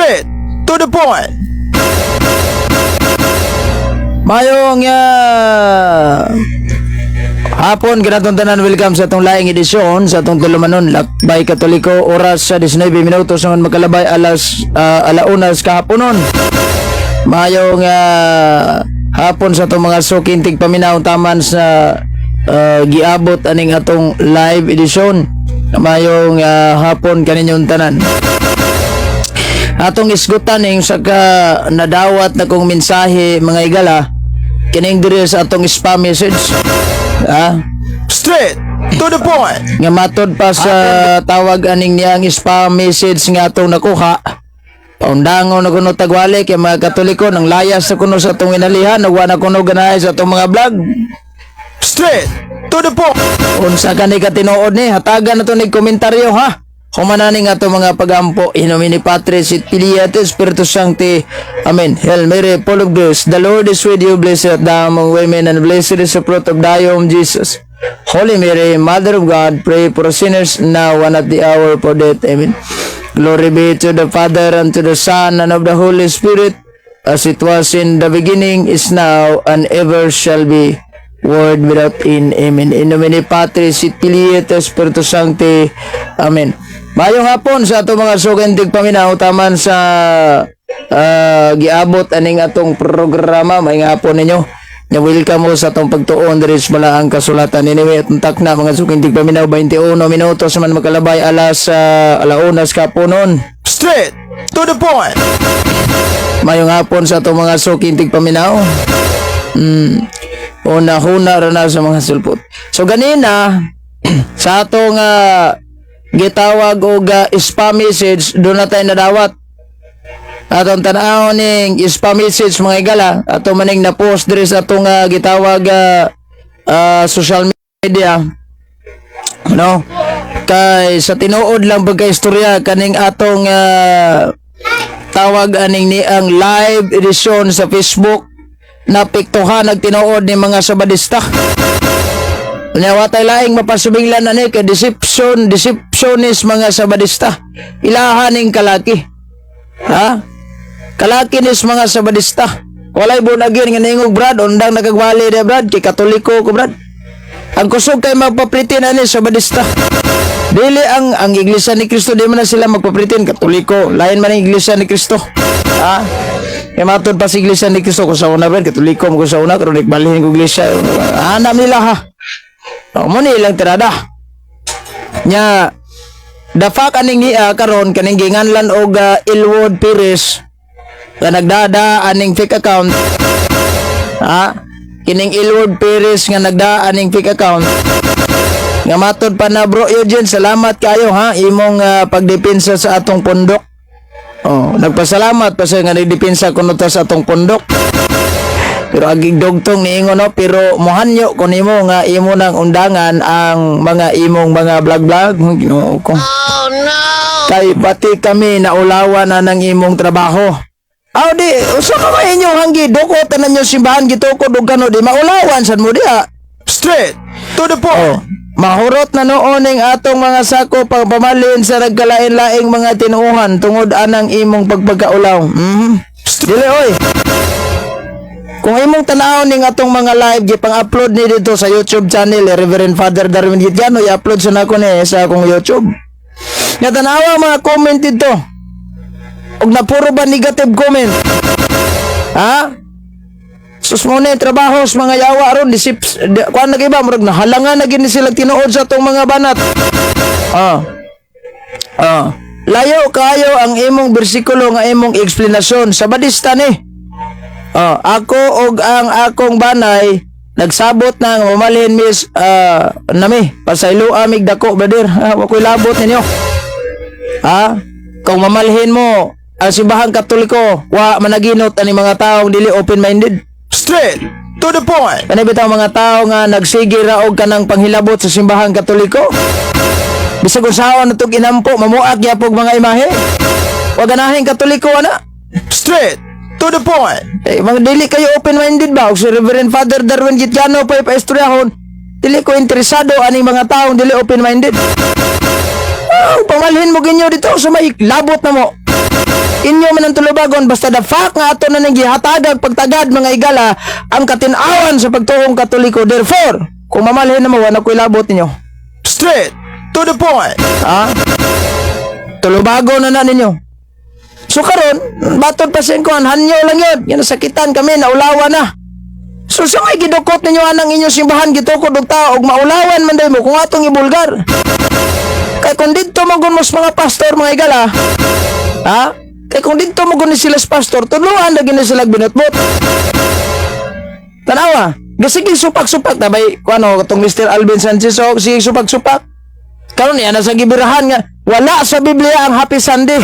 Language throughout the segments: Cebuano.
Straight to the point. Mayong hapon kanatong tanan. Welcome sa atong laing edisyon sa atong tulumanon, Lakbay Katoliko. Oras sa 19 minutos naman makalabay alas alaunas kahaponon. Mayong hapon sa atong mga suking tigpaminaw taman sa giabot aning atong live edisyon. Mayong hapon kaninyong tanan. Atong isgutan ning sa ka nadawat na kong mensahe, mga igala, kining diri sa atong spam message, ha. Straight to the point. Nga matod pa sa tawag aning niyang spam message nga atong nakuha, paundangon na kuno tagwali kay mga Katoliko nang layas na kuno sa atong inalihan, nagwa na kuno ganahay sa atong mga vlog. Straight to the point. Unsa kani ka tinuod ni? Hatagan na to ni komentaryo, ha. Humana ning ato mga pagampo. In nomine Patris et Filii et Spiritus Sancti. Amen. Hail Mary, full of grace, the Lord is with you. Blessed art thou among women, and blessed is the fruit of thy womb, Jesus. Holy Mary, Mother of God, pray for us sinners, now and at the hour of our death. Amen. Glory be to the Father, and to the Son, and of the Holy Spirit, as it was in the beginning, is now, and ever shall be, world without end. Amen. In nomine Patris et Filii et Spiritus Sancti. Amen. Mayong hapon sa ato mga suking tigpaminaw taman sa giabot aning atong programa. Mayong hapon ninyo. Nya welcome mo sa atong pagtuon diri sa Balaang Kasulatan. Anyway, atong takna, mga suking tigpaminaw, 21 minutos man makalabay alas alaunas kaponon. Straight to the point. Mayong hapon sa atong mga suking tigpaminaw. Una-huna ra na sa mga sulpot. So ganina sa atong gitawag og spam message, doon na tayo nadawat. Atong tan-aw ning spam message, mga igala, ato maning na-post diri sa atong gitawag social media. No? Kay sa tinuod lang pagka-istorya kaning atong tawag aning ni ang live edisyon sa Facebook, napiktuhan nagtinuod ni mga Sabadista. Nya watay laing mapasubinglan ani kay deception, deceptionist mga Sabadista. Ilahan ning kalaki. Ha? Kalaki nis mga Sabadista. Walay bunagin nga ningog, "Brad, undang nagagwali de, Brad, kay Katoliko ko, Brad." Ang kusog kay magpapritin ani Sabadista. Dili ang Iglesia ni Cristo, di man na sila magpapritin Katoliko. Lain man ang Iglesia ni Cristo. Ha? Kaya matod pa sa Iglesia ni Cristo ko sa una, Brad, Katoliko mo ko sa una, karon balhin ko Iglesia. Hanap nila, ha. O, mo ni ilang tirada. Nya the fact aning niya karon kaning ginganlan og Ilwood Perez nga nagdada aning fake account. Ha? Kining Ilwood Perez nga nagda aning fake account. Nga matod pa na, Bro Eugene, salamat kayo ha imong pagdepensa sa atong pundok. Oh, nagpasalamat pa siya nga nagdepensa kuno ta sa atong pundok. Pero agig dugtong niingon, no, pero mohanyo ko nimo nga imo nang undangan ang mga imong mga vlog-vlog. Ginoo ko. Oh no! Kay pati kami naulawan na ng imong trabaho. Aw di, usa ka man inyong hanggi, doko tanan yung simbahan gitukod og kano di maulawan sad mo diha. Straight to the point. Oh, mahurot na noon ning atong mga sako pagpamalin sa nagkalain-laing mga tinuohan tungod anang imong pagpagkaulaw. Dili oy. Kung imong tan-awon ning atong mga live gipang-upload ni dito sa YouTube channel eh, Reverend Father Darwin Gitgano, i-upload sa nako ni sa akong YouTube. Nga tanawa ang mga comment dito. Og napuro ba negative comment? Ha? Sus mo na trabaho sa mga yawa ron disip di, kuan na iba murag nahalangan na gini sila tinuod sa atong mga banat. Ah. Ah. Layo kayo ang imong bersikulo nga imong eksplanasyon sa Badista ni. Ah, ako og ang akong banay nagsabot na nga mamalhin mis nami pasaylo amig dako, brother. Ha, wa ko'y labot ninyo. Ha? Kung mamalhin mo ang Simbahang Katoliko, wa managinot ani mga taong dili open-minded. Straight to the point. Kani bitaw mga tao nga nagsige ra og kanang panghilabot sa Simbahang Katoliko. Bisag unsaon na tog inampo, mamuak gyapog mga imahe. Wa ganahing Katoliko ana. Straight to the point. Eh, mga dili kayo open-minded ba? Og si Reverend Father Darwin Gitgano pa ipaistoryahon, dili ko interesado aning mga taong dili open-minded. Oh, pamalhin mo ginyo dito sa may labot na mo. Inyo man ang tulubagon, basta the fact nga ato na nang gihatagag pagtagad, mga higala, ang katinawan sa pagtuong Katoliko. Therefore, kung mamalhin na mo, wala ko'y labot ninyo. Straight to the point. Ha? Tulubagon na na ninyo. So karon, batod pa sa kuan, hanyo lang yun. Yan, nasakitan kami, naulawan na. So sa may gidukot ninyo anang inyong simbahan, gitukod og tao, og maulawan man day mo kung atong ibulgar. Kay kung didto mo gun mga pastor, mga higala, ha? Kay kung didto mo gun sila sa pastor, tudloan na gini sila binutbut. Tanawa, gasige supak-supak tabay kuano katong Mr. Alvin Sanchez, oh, sige supak-supak. Karon niya nasa gibirahan nga wala sa Biblia ang Happy Sunday.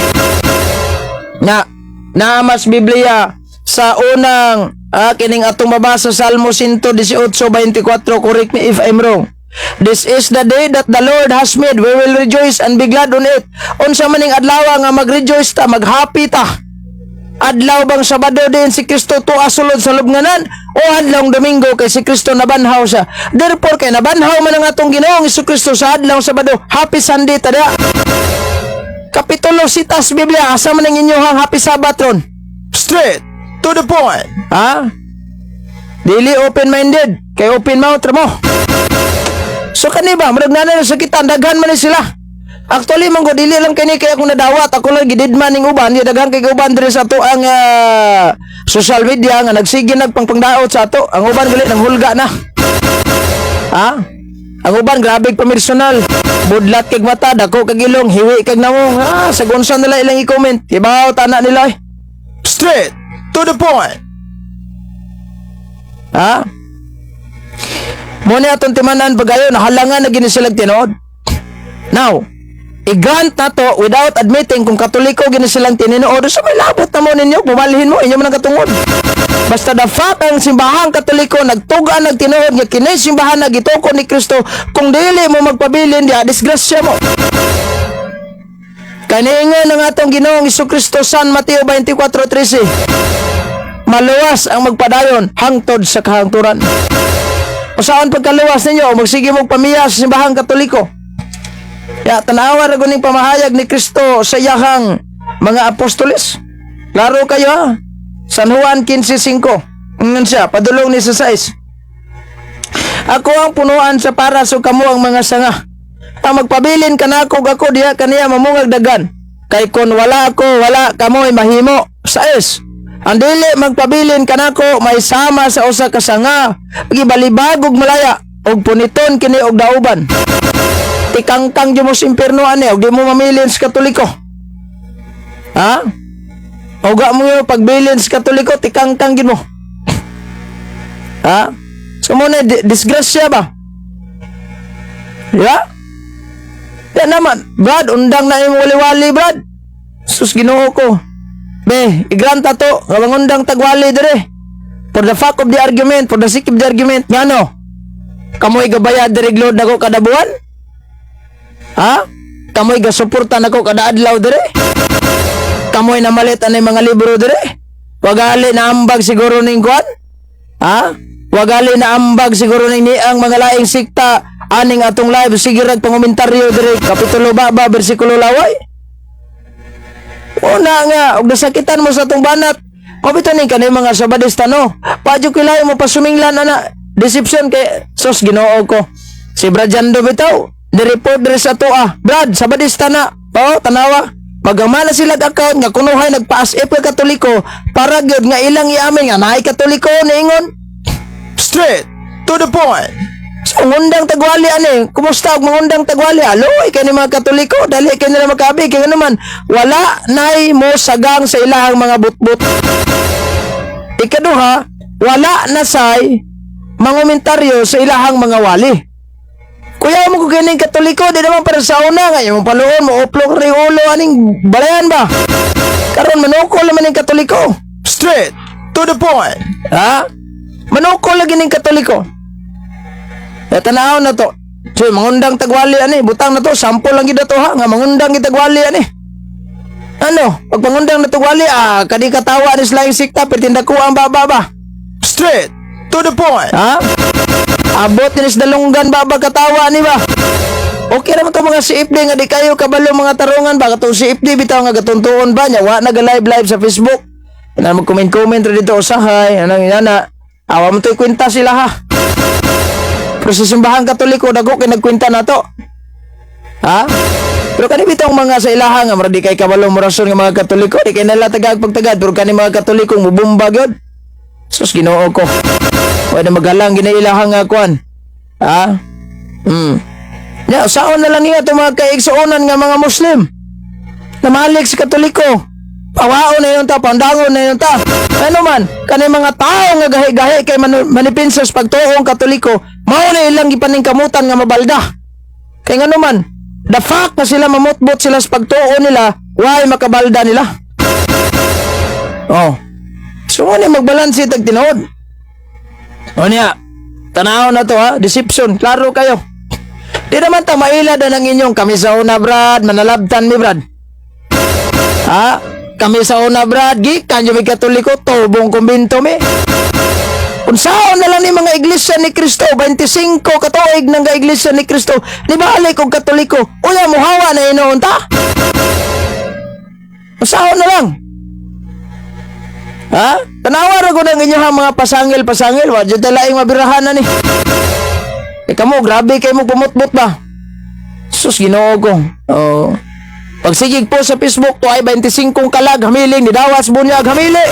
Na namas Biblia sa unang kining atong mabasa, Salmo 118:24, correct me if I'm wrong. "This is the day that the Lord has made. We will rejoice and be glad on it." Unsa maning adlaw nga mag-rejoice ta, mag-happy ta? Adlaw bang Sabado din si Kristo tuwa sulod sa lubnganan o adlaw Domingo kay si Kristo nabanhaw siya? Therefore, kay nabanhaw man ang atong Ginoong Kristo sa adlaw Sabado, Happy Sunday tada. Kapitulo sitas Biblia, asa man ang inyong Happy Sabbath ron? Straight to the point. Ha? Dili open-minded, kay open mouth ra mo. So kani ba, murag na sa kita, daghan man ni sila. Actually, man ko, dili lang kini kay akong nadawat, ako lang gididman ning uban, di daghan kay uban diri sa ato ang social media nga nagsige nagpangpangdaot sa ato. Ang uban gali nang hulga na. Ha? Ang uban grabe pamersonal. Budlat kag mata, dako kag ilong, hiwi kag nawong. Ah, sa unsa nila ilang i-comment. Ibaw tana nila eh. Straight to the point. Ha? Mo ni atong timanan pagayon, halangan na gini silag tinuod. Now, i-grant na to without admitting kung Katoliko gini silang tinuod, so may labot na mo ninyo, bumalhin mo, inyo man ang katungod. Basta the fact ang simbahang Katoliko nagtuga nagtinuod nga kini simbahan na gitukod ni Kristo, kung dili mo magpabilin diha, disgrasya mo. Kaniingon ang atong Ginoong Kristo, San Mateo 24:13. Maluwas ang magpadayon hangtod sa kahangturan. O saan pagkaluwas ninyo, magsige mong pamiya sa simbahang Katoliko. Ya, tanawa ra guning pamahayag ni Kristo sa iyahang mga apostoles. Klaro kayo ha. San Juan 15:5. Ingon siya, padulong ni sa 6. "Ako ang punuan sa paras ug kamo ang mga sanga. Ang magpabilin kanako ug ako diha kaniya mamungag dagan. Kay kon wala ako, wala kamoy mahimo." 6. "Ang dili magpabilin kanako may sama sa usa ka sanga, gibalibag ug malaya ug puniton kini og dauban." Tikangkang jud mo sa impierno ani og di mo mamilin sa Katoliko. Ha? Uga mo yung pagbilin sa Katoliko, tikangkang gid mo. Ha? So mo na disgrasya ba? Ya? Ya naman, Brad, undang na imong wali-wali, Brad. Sus, Ginoo ko. Be, igranta to, nga mangundang tagwali dire. For the fuck of the argument, for the sake of the argument, ngano? Kamoy gabayad dire load nako kada buwan? Ha? Kamoy gasuporta nako kada adlaw dire? Kamoy namalit anay mga libro dire? Wagali na ambag siguro ning kuan? Ha? Wagali na ambag siguro ning niang mga laing sikta aning atong live, sige rag pangomentaryo dire, kapitulo baba, bersikulo laway. Una nga, og nasakitan mo sa atong banat. Mabito ni kanay mga Sabadista no. Padyo kilay mo pasuminglan ana. Deception kay sos, Ginoo ko. Si Brad Jando bitaw, ni-report diri sa toa. Brad, Sabadista na. Oh, tanawa. Magama na sila account nga kunuhay nagpa-as if ka Katoliko para gyud nga ilang iamin nga naay Katoliko niingon. Straight to the point. So, ngundang tagwali ani, kumusta og mangundang tagwali? Aloy kay ni mga Katoliko, dali kay nila makabi kay naman wala nay mo sagang sa ilahang mga butbut. Ikaduha, wala na say mangomentaryo sa ilahang mga wali. Kuya mo ko kining Katoliko, di naman para sa una nga imong paluon mo uplok ri ulo aning balayan ba. Karon manukol naman ning Katoliko. Straight to the point. Ha? Manukol lagi ning Katoliko. Ya, tanaw na to. So, mangundang tagwali ani, butang na to, sample lang gid to ha, nga mangundang gid tagwali ani. Ano? Pag mangundang na tagwali, kadi katawa ni sila yung sikta, pertinda ko ang baba ba? Straight to the point. Ha? Abot ni sa dalunggan baba katawa ni ba? Okay. Okay naman to mga CFD nga di kayo kabalo mga tarungan ba, katong CFD bitaw nga gatuntuon ba nya wa naga live live sa Facebook. Na mag comment comment ra dito usahay anang inana. Awa mo to'y kwenta sila ha. Pero sa Simbahang Katoliko, dagko kay nagkwenta na to. Ha? Pero kani bitong mga sa ilaha nga mura di kay kabalo mo rason nga mga Katoliko, di kay nala tagag pagtagad, pero kani mga Katoliko mubumba gyud. Sus, Ginoo ko. Wa na magalang ginailaha nga kuan. Ha? Ya, usaon na lang niya itong mga kaigsuonan nga mga Muslim na mahalik sa Katoliko. Pawaon na yun ta, pandangon na yun ta. Ano man, kani mga tao nga gahi-gahi kay manipinsa sa pagtuong Katoliko, mao na ilang gipaningkamutan nga mabalda. Kay ngano man, the fact na sila mamutbot sila sa pagtuo nila, why makabalda nila? Oh. So ano magbalanse tag tinuod? O niya, tanaw na to ha, deception, klaro kayo. Di naman ta maila na ng inyong kami sa una, Brad, manalabtan mi, Brad. Ha? Kami sa una, Brad, gikan yung may Katoliko, tubong kumbinto mi. Unsaon na lang ni mga Iglesia ni Cristo, 25 katuig ng Iglesia ni Cristo, ni balik og Katoliko, unya muhawa na inoon ta? Unsaon na lang? Ha? Tanawa ra ko ng inyong mga pasangil-pasangil, wa jud laing mabirahan na ni. Eh kamo, grabe kayo mo pumutbot ba? Sus, Ginoo ko. Oh. Pagsigig po sa Facebook, to ay 25 kalag, hamiling, ni Dawas bunyag, hamili.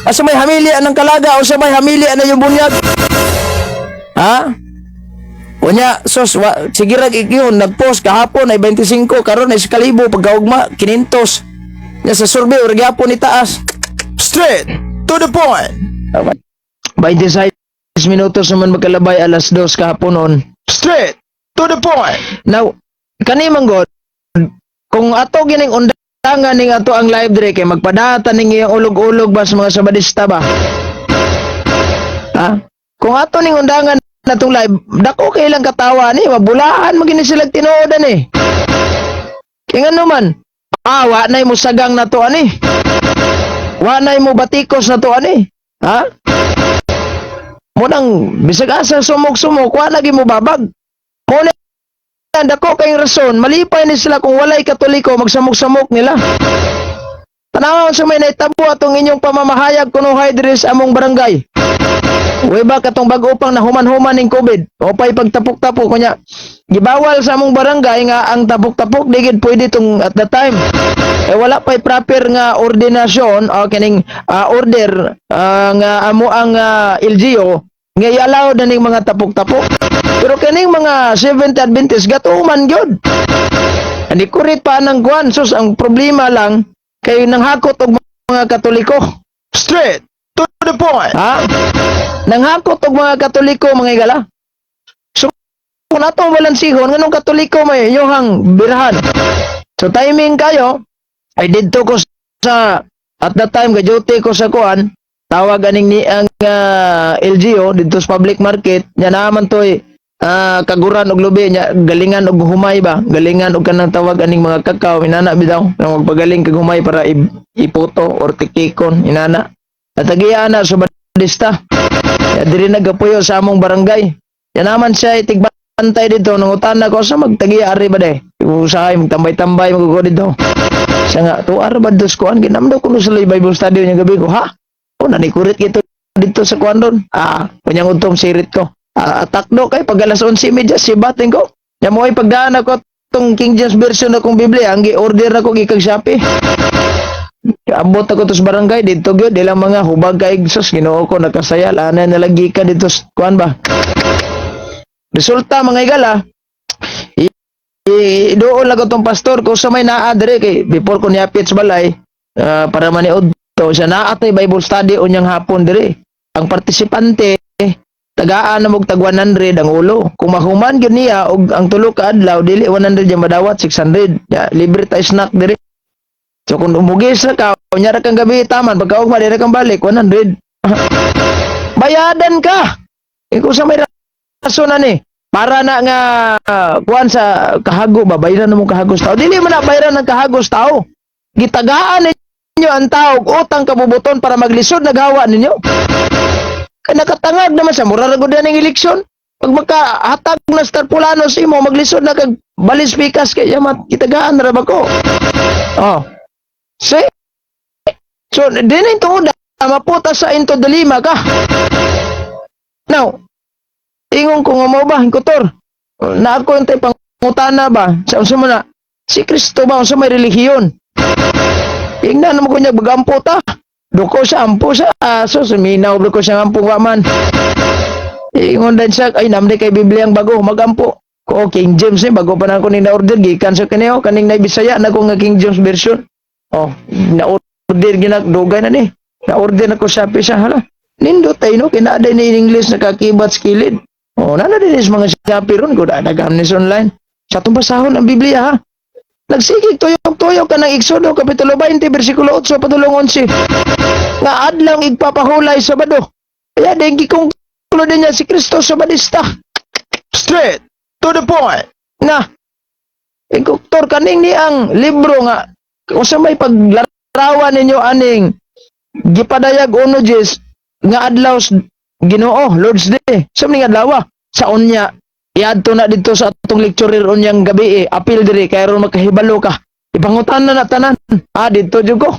Asa may hamili anang kalaga o sa may hamili na yung bunyag? Ha? Unya, sus, wa, sige rag yun, nagpost kahapon ay 25, karon ay sa kalibo, pagkaugma, 500. Nya sa survey, or gyapon ni taas. Straight to the point. 26 minutos naman magkalabay alas 2 kahapon noon. Straight to the point. Now, kani man god, kung ato gining undangan ning ato ang live dire kay magpadata ning iyang ulog-ulog ba sa mga Sabadista ba? Ha? Kung ato ning undangan natong live, dako kay ilang katawa ni, mabulaan man gini sila tinuodan eh. Kay ngano man, wa nay mo sagang nato ani. Wa nay mo batikos nato ani. Ha? Mo nang bisag asa sumok-sumok, wa lagi mo babag. Mo na dako kayong rason, malipay ni sila kung walay Katoliko, magsamok-samok nila. Tanawan sa may naitabo atong inyong pamamahayag kunuhay diri sa among barangay. Way ba katong bag-o pang nahuman-human ning COVID? O pa'y pagtapok-tapok kunya. Gibawal sa among barangay nga ang tapok-tapok di gid pwede tong at the time. Eh wala pa'y proper nga ordinasyon o kining order nga amo ang LGU nga i-allow na ning mga tapok-tapok. Pero kining mga Seventh Adventist gatuman gyud. Ani kurit pa nang kuan, sus, ang problema lang kay nanghakot og mga Katoliko. Straight to the point. Ha? Nanghakot og mga Katoliko, mga igala. So kung ato balansihon nganong Katoliko may inyong birahan. So timing kayo ay didto ko sa at that time ga duty ko sa kuan, tawag aning ni ang LGU didto sa public market nya naman toy kaguran og lubi nya galingan og humay ba, galingan og kanang tawag aning mga kakao inana bitaw nang magpagaling kag humay para iputo or tiktikon inana at tagiya na Sabadista ya diri nagapuyo sa among barangay. Ya naman siya itigbantay dito, nangutan ko sa magtagiya ari ba de, usahay magtambay-tambay magugo dito. Siya nga tuar ba dos kuan ginamdo kuno sa Bible study niya gabi ko ha. O nanikurit gito dito sa kuan doon. Kunyang utom sirit ko. Atakdo kay pag alas 11:30 sibating ko. Nya mo ay pagdaan ako tong King James Version akong Biblia, ang gi-order nako gikan Shopee. Abot ako to sa barangay dito gyud ilang mga hubag kay, sus, Ginoo ko, nakasaya ana na lagi ka dito sa kuan ba. Resulta, mga igala, doon lang itong pastor ko sa may naa dire kay before ko niapit sa balay para maniod to siya naa tay Bible study unyang hapon dire. Ang partisipante tagaan na mog tag 100 ang ulo. Kung mahuman gyud niya og ang tulo ka adlaw, dili 100 yung madawat, 600. Ya, libre ta snack dire. So kung umugis ra ka, unya ra kang gabi taman, pagkaugma dire kang balik 100. Bayadan ka. Eh, kung sa may rason na ni para na nga kuan sa kahago ba, bayaran mo kahagos tao, dili man na bayaran ng kahagos tao, gitagaan ninyo ang tao og utang kabubuton para maglisod naghawa ninyo kay nakatangag naman sa mura ra gud ning eleksyon. Pag makahatag na star pulano sa imo, maglisod na kag balis pikas kay yamat gitagaan ra ba ko. Oh. See? So, din ang tungod maputa sa into delima ka. Now, ingon ko nga mo ba, kutor. Na ako yung tay pangutana ba? Sa unsa man na si Kristo ba, unsa may relihiyon? Ingnan mo ko niya bagampo ta. Duko siya, ampo siya. Aso, suminaw ko siya ampo wa man. Ingon din siya, ay namdi kay Biblia ang bago, magampo. Ko King James ni bago pa na ako ni na-order gikan sa kaniyo kaning na Bisaya na ko nga King James version. Oh, na-order ginak dugay na ni. Na-order na ko Shopee siya, hala. Nindot ay no kinaday ni in English nakakibat sa kilid. Oh, nana din is mga Shopee ron ko daghan ni online. Sa atong basahon ang Biblia ha. Nagsigig tuyok-tuyok ka ng Exodo Kapitulo 20 versikulo 8 padulong 11. Nga adlaw igpapahulay, Sabado. Kaya din gikonklude niya si Kristo Sabadista. Straight to the point. Na Ikuktor kaning ni ang libro nga kung sa may paglarawan ninyo aning gipadayag uno Jis nga adlaw sa Ginoo, Lord's Day, sa ning adlaw sa unya iadto na didto sa atong lecturer unyang gabi eh, apil diri kay aron makahibalo ka. Ipangutan na na tanan. Ah, didto jud ko.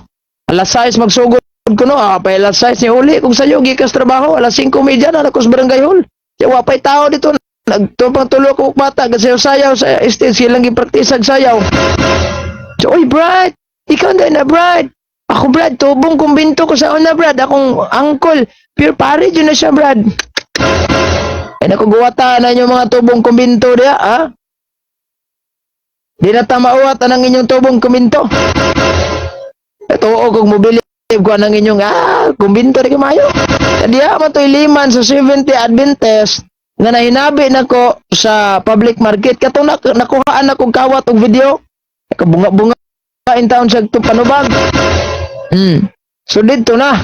Alas 6 magsugod ko no, ah, pa alas 6 ni uli kung sayo gikas trabaho, alas 5:30 na ako sa barangay hall. Kaya wa pay tao dito. Nagtupang tulo ko bata kasi sayaw sa stage silang gipraktisag sayaw. So, oy Brad, ikaw na na Brad. Ako Brad, tubong kumbinto ko sa una Brad. Akong uncle, pure pare yun na siya Brad. Ay naku, guwata na inyong mga tubong kumbinto diya, ha? Di na ta mauwat ang inyong tubong kumbinto. Ito o kung mobili ko ang inyong kumbinto di kamayo. Diya man to'y liman sa 70 Adventist nga nahinabi nako sa public market katong nakuhaan na kong kawat og video kabunga-bunga in town sa panubag. So didto na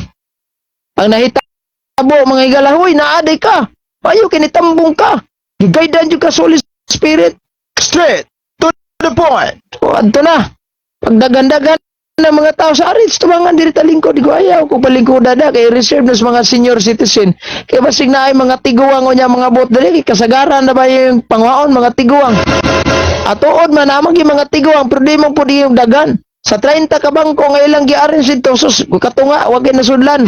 ang nahitabo mga higala, huy, naaday ka. Ayo kinitambong ka. Gigaidan jud ka sa Holy Spirit. Straight to the point. So adto na. Pagdagan-dagan ng mga tao sa aris tumangan diri talingkod ko, ayaw ko palingkoda da kay reserve na sa mga senior citizen kay basig na ay mga tiguang o niya mga bot diri kay kasagaran na ba yung pangwaon mga tiguang atuod man amang yung mga tiguang, pero di mo pud yung dagan sa 30 ka bangko nga ilang gi-arrange dito. Sus, katunga wa kay nasudlan.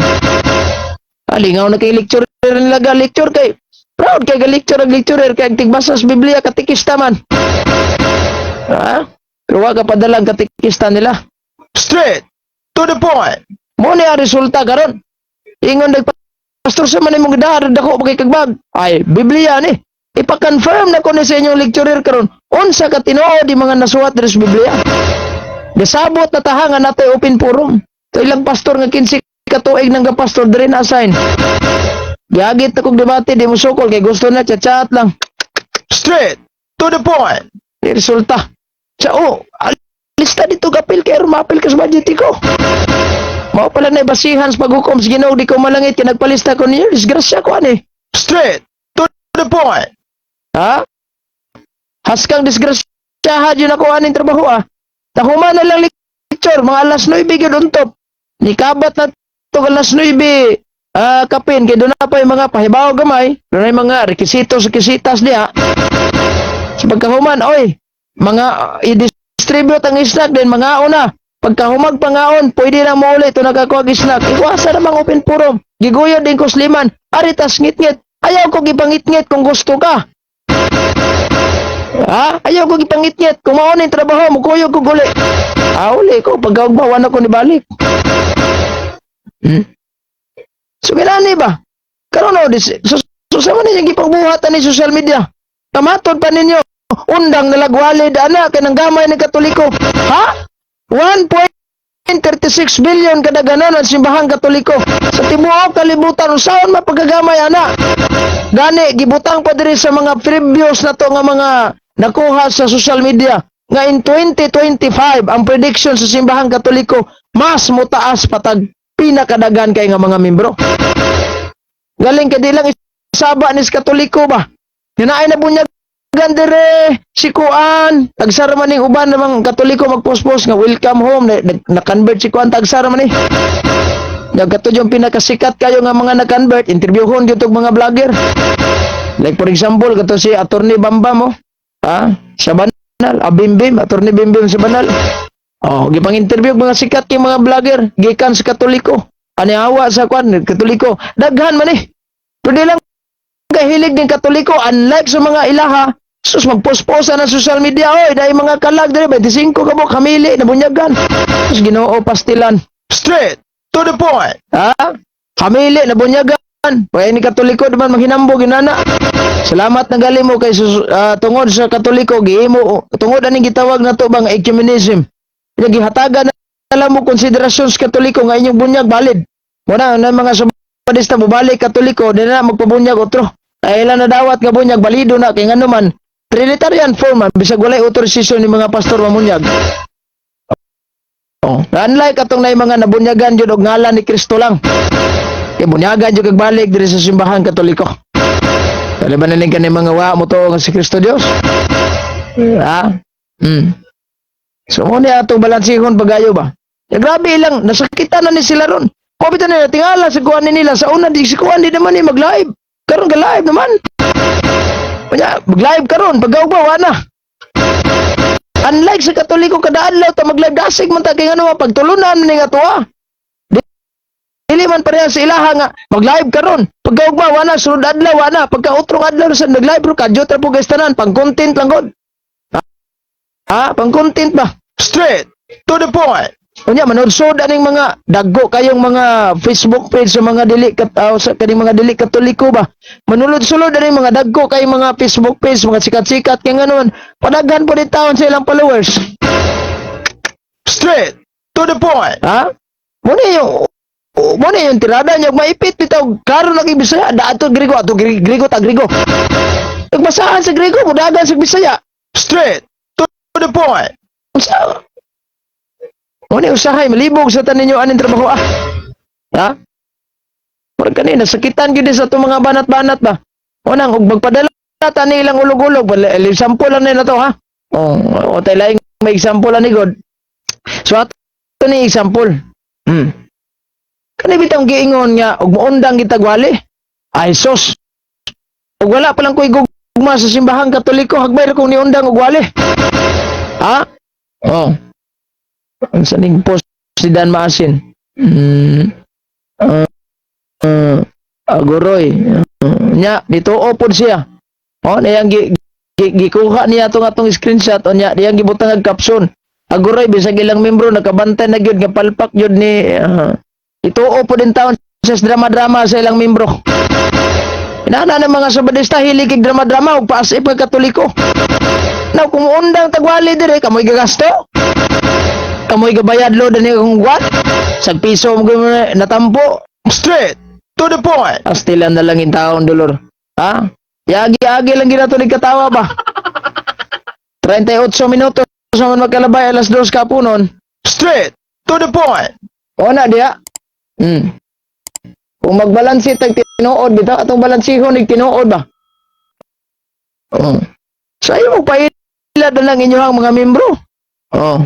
Alingaw na kay lecturer nila ga lecture kay proud kay ga lecture ang lecturer kay ang tigbasa sa Biblia katikista man ha, pero wa ka padalang katikista nila. Straight to the point. Mo ni ang resulta karon. Ingon nag pastor sa man imong gidahar dako pa kay kagbag. Ay, Biblia ni. Ipa-confirm na ko ni sa inyong lecturer karon. Unsa ka tinuod di mga nasuwat diri sa Biblia. Gasabot na taha nga natay open forum. To ilang pastor nga 15 ka tuig nang pastor diri na assign. Giagit na kog debate, di mo sukol kay gusto na chat-chat lang. Straight to the point. Di resulta. Sa oh, alista dito gapil kay rumapil ka sa budget ko. Mao pala na basihan sa paghukom sa Ginoo di ko malangit kay nagpalista ko niyo disgrasya ko ani. Straight to the point. Ha? Haskang disgrasya yun ako aning trabaho ah. Tahuman na lang lecture mga alas 9 gyud untop. Nikabat na to alas 9 kapin kay doon na pa yung mga pahibaw gamay, doon na yung mga rekisito sa kisitas diha. Sa pagkahuman, oy, mga i-distribute ang snack din mga una. Pagkahumag pangaon, pwede na mo ulit ito nakakuha og snack. Iwasa namang open forum. Giguyod din ko sliman. Aritas ngit-ngit. Ayaw ko gipangit-ngit kung gusto ka. Ha? Ayaw ko gipangit-ngit. Kung mao ning trabaho, mukuyog ko guli. Ah, uli ko. Pagkaugma, wala ko nibalik. So, kinani ba? Karon no, dis, so sa man ninyong gipagbuhatan ni social media. Kamatod pa ninyo. Undang nalagwalid ana kay nang gamay ng Katoliko. Ha? 1.36 billion kadaganan ang simbahang Katoliko. Sa tibuok kalibutan, unsaon mapagagamay ana? Gani gibutang pa diri sa mga previews na to nga mga nakuha sa social media nga in 2025 ang prediction sa simbahang Katoliko mas motaas patag pinakadagan kay nga mga membro. Galing kay di lang isaba ni sa Katoliko ba? Nga naay nabunyagan dire si Kuan, tagsara man ning uban namang Katoliko magpospos nga welcome home na, na-convert si Kuan, tagsara man ni. Nagkatod yung pinakasikat kayo nga mga na-convert, interviewhon gyud tog mga vlogger. Like for example, kato si Attorney Bambam, oh. Ha? Sa banal, ah, Bimbim, Attorney Bimbim sa banal. Oh, gipang interview mga sikat kay mga vlogger gikan sa Katoliko. Ani awa sa kwan Katoliko. Daghan man eh. Pero di lang kahilig din Katoliko, unlike sa mga ilaha. Sus, magposposa na social media, oy, dahil mga kalag diri 25 ka mo kamili nabunyagan. Sus, Ginoo, pastilan. Straight to the point. Ha? Kamili nabunyagan. Kaya ni Katoliko naman maghinambog inana. Salamat na gali mo kay tungod sa Katoliko gihimo tungod aning gitawag nato bang ecumenism. Nya gihatagan na lang mo konsiderasyon sa Katoliko nga inyong bunyag valid. Wala na mga Sabadista mobalik Katoliko di na magpabunyag otro. Ay ilan na dawat nga bunyag balido na kay ngano man Trinitarian form man bisag walay authorization ni mga pastor mamunyag. Oh, unlike atong nay mga nabunyagan jud og ngalan ni Kristo lang. Kay bunyagan jud kag balik diri sa simbahan Katoliko. Dali ba naning kani mga wa mo to nga si Kristo Dios? Ha? So mo ni atong balansihon pagayo ba? Ya, grabe lang nasakitan na ni sila ron. Ko bitaw nila tingala sa kuan nila sa una di si kuan di naman ni mag-live. Karon ga live naman. Unya, mag-live karon pagkaugma wa na. Unlike sa Katoliko, kada adlaw ta mag-live, dasig man ta kay ngano pagtulunan ni nga tuwa. Dili man pareha sa ilaha nga mag-live karon. Pagkaugma wa na, sunod adlaw wa na, pagka utrong adlaw sa nag-live bro kadyo ra po guys tanan, pang content lang gud. Ha? Pang content ba? Straight to the point. Unya manudsod aning mga daggo kayong mga Facebook page sa mga dili kat sa kaning mga dili Katoliko ba. Manulod-sulod aning mga dagko kayong mga Facebook page, mga sikat-sikat, kay nganon padaghan po din taon sa ilang followers. Straight to the point. Ha? Mo na yung tirada niya maipit bitaw klaro na kay Bisaya da ato Grigo ato Grigo ta Grigo. Nagbasahan sa Grigo mudagan sa Bisaya. Straight to the point. Unsa? Mo ni usahay malibog sa tanin ninyo aning trabaho ah. Ha? Murag kani nasakitan gyud sa atong mga banat-banat ba. Unang og magpadala ta ni ilang ulog-ulog, well, example lang na to ha. Oh, o tay laing may example ani god. So ato ni example. Kani bitang giingon nga og moundang kitag wali. Ay sos. Og wala pa lang ko'y gugma sa simbahang Katoliko, hagbay ra kong niundang og wali. Ha? Oh. Ang saning post si Dan Maasin. Aguroy. Nya, dituo pod siya. Oh, niyang gikuha niya atong atong screenshot o nya diyang gibutang og caption. Aguroy bisag ilang membro nakabantay na gyud nga palpak gyud ni ituo pod din taon sa drama-drama sa ilang membro. Inana ng mga Sabadista hilig kig drama-drama ug paasip nga Katoliko. Now kung undang tagwali dire kamoy gagasto. Kamoy gabayad lo dani kung what? Sag piso mo gyud natampo. Straight to the point. Astilan na lang in taon dolor. Ha? Yagi-agi lang ginato ni katawa ba? 38 minutos naman magkalabay alas 2 kapunon. Straight to the point. O na diha. Kung magbalansi tag tinuod bitaw atong balansihon ig tinuod ba? Oh. So ayo mo paila na lang inyong mga membro. Oh.